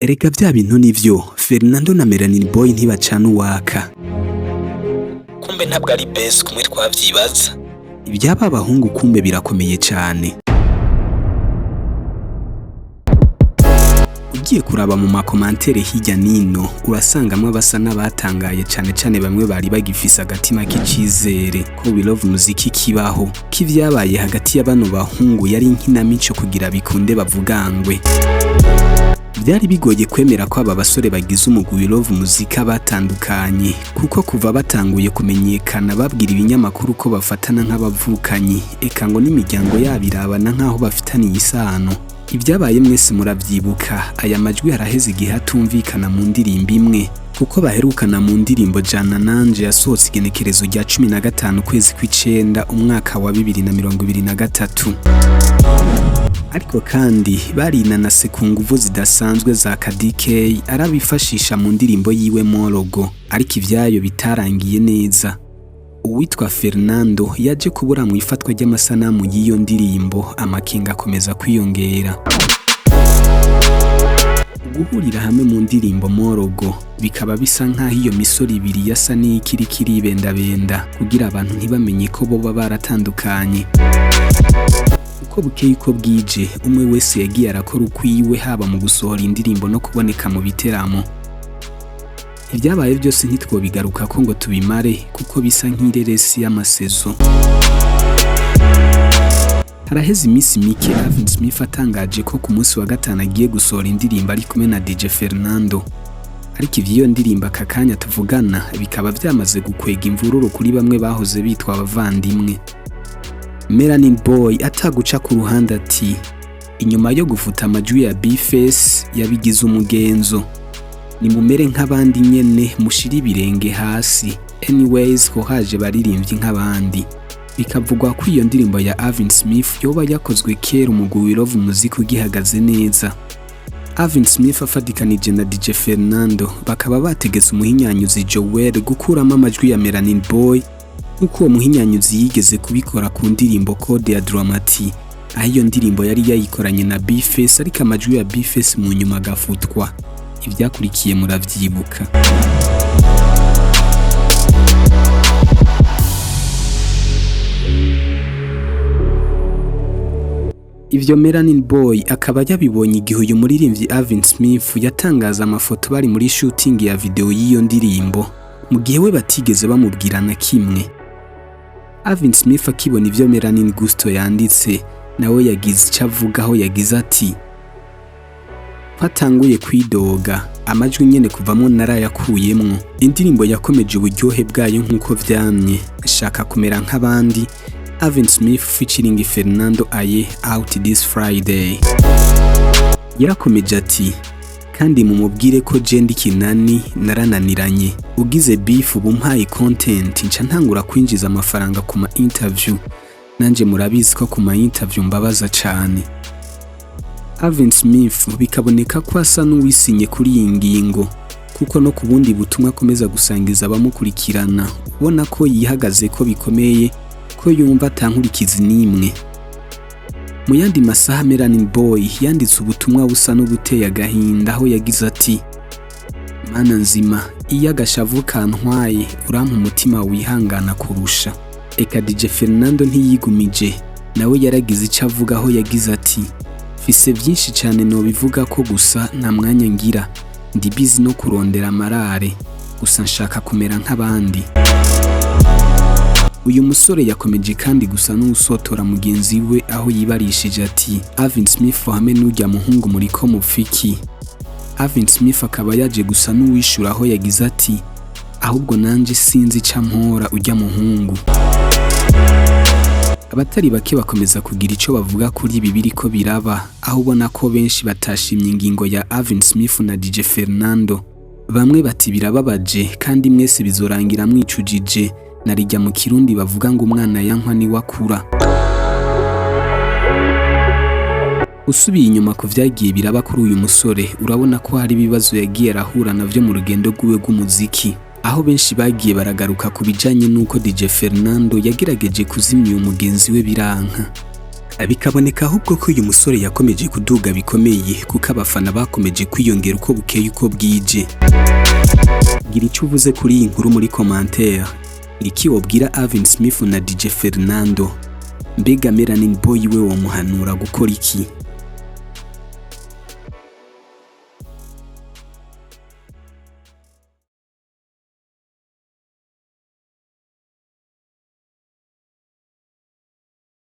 Erega vya bintu nivyo, Fernando na Melanin Boy ntibacana uwaka. Kumbe ntabwo ari best kumwe twavyibaza. Ivy'aba bahungu kumbe birakomeye cane. Ugiye kuraba mu ma commentaires hirya nino, urasangamwo abasa n'abatangaye, cane cane bamwe bari bagifise agatima k'icizere ko We Love Muziki kibaho, ko ivyabaye hagati ya bano bahungu yari inkinamico kugira bikunde bavugangwe. Vyari bigoye kwemera ko aba basore bagize umugwi We Love Muzika batandukanye, kuko kuva batanguye kumenyekana babwira ibinyamakuru ko bafatana nk'abavukanyi, eka ngo n'imiryango yabo irabana nk'aho bafitaniye isano. Ibyabaye mwese muravyibuka. Aya majwi haraheze igihe atumvikana mu ndirimbo imwe, kuko baherukana mu ndirimbo Jana Nanje yasohotse igenekerezo rya 15 ukwezi kw'icenda umwaka wa 2023. Ariko kandi barinanase ku nguvu zidasanzwe za Kadie arabifashisha mu ndirimbo yiwe Morogo, ariko ivyayo bitarangiye neza. Uwitwa Fernando yaje kubura mu ifatwa ry'amasanamu y'iyo ndirimbo, amakenga akomeza kwiyongera. Guhurira hamwe mu ndirimbo Morogo bikaba bisa nk'aho iyo misoro ibiri yasa n'ikiriko iribendabenda kugira abantu ntibamenye ko boba baratandukanye. Uko bukeye uko bwije, umwe wese yagiye arakora ukwiwe, haba mu gusohora indirimbo no kuboneka mu biteramo. Ibyabaye byose ntitwobigarukako ngo tubimare, kuko bisa nk'ireresi y'amasezo. Haraheze iminsi mike Alvin Smith atangaje ko ku munsi wa gatanu agiye gusohora indirimbo ari kumwe na DJ Fernando, ariko ivy'iyo ndirimbo aka kanya tuvugana bikaba vyamaze gukwega imvururu kuri bamwe bahoze bitwa abavandimwe. Melanin Boy ataguca ku ruhande ati: "Inyuma yo gufuta amajwi ya B-Face yabigize umugenzo, nimumere nk'abandi nyene, mushire ibirenge hasi. Anyways, ko haje baririmbyi nk'abandi." Bikavugwa ko iyo ndirimbo ya Alvin Smith yoba yakozwe kera umugwi We Love Muzika ugihagaze neza. Alvin Smith afatikanije na DJ Fernando bakaba bategetse umuhinyanyuzi Joel gukuramo amajwi ya Melanin Boy, nk'uko uwo muhinyanyuzi yigeze kubikora ku ndirimbo Code ya Dramati, aho iyo ndirimbo yari yayikoranye na B-Face, ariko amajwi ya B-Face mu nyuma agafutwa. Ivyakurikiye muravyibuka. Ivyo Melanin Boy akaba yabibonye igihe uyu muririmbyi Alvin Smith yatangaza amafoto bari muri shooting ya video y'iyo ndirimbo, mu gihe we batigeze bamubwira na kimwe. Alvin Smith akibona ivyo Melanin Gusto yanditse, nawe yagize ico avuga, aho yagize ati: "Ko atanguye kwidoga, amajwi nyene kuvamwo narayakuyemwo. Indirimbo yakomeje uburyohe bwayo nk'uko vyamye. Shaka kumera nk'abandi, Alvin Smith featuring Fernando Aye, out this Friday." Yarakomeje ati: "Kandi mumubwire ko je ndi kinani, narananiranye. Ugize beef ubu mpaye content, nca ntangura kwinjiza amafaranga ku ma interview. Nanje murabizi ko ku ma interview mbabaza cane." Alvin Smith bikaboneka ko asa n'uwisinye kuri iyi ngingo, kuko no ku bundi butumwa akomeza gusangiza abamukurikirana ubona ko yihagaze ko bikomeye, ko yumva atankurikizi n'imwe. Mu yandi masaha, Melanin Boy yanditse ubutumwa busa n'ubuteye agahinda, aho yagize ati: "Mana nzima, iyo agashavu kantwaye urampa umutima wihangana kurusha." Eka DJ Fernando ntiyigumije, nawe yaragize ico avuga, aho yagize ati: "Fise vyinshi cane nobivuga ko, gusa nta mwanya ngira, ndi busy no kurondera amarare. Gusa nshaka kumera nk'abandi." Uyu musore yakomeje kandi gusa n'usotora mugenzi we, aho yibarishije ati: "Alvin Smith hamwe n'urya muhungu muriko mufiki?" Alvin Smith akaba yaje gusa n'uwishura, aho yagize ati: "Ahubwo nanje sinzi ico ampora urya muhungu." Abatari bake bakomeza kugira ico bavuga kuri ibi biriko biraba, aho ubona ko benshi batashimye ingingo ya Alvin Smith na DJ Fernando. Bamwe bati: "Birababaje kandi mwese bizorangira mwicujije, narijya mu Kirundi bavuga ngo umwana yankwa niwe akura." Usubiye inyuma ku vyagiye biraba kuri uyu musore, urabona ko hari ibibazo yagiye arahura navyo mu rugendo rwiwe rw'umuziki, aho benshi bagiye baragaruka ku bijanye n'uko DJ Fernando yagerageje kuzimya uyu mugenzi we biranka. Bikaboneka ahubwo ko uyu musore yakomeje kuduga bikomeye, kuko abafana bakomeje kwiyongera uko bukeye uko bwije. Gira icyo uvuze kuri iyi nkuru muri commentaire. Iki wobwira Alvin Smith na DJ Fernando? Mbega Melanin Boy we womuhanura gukora iki?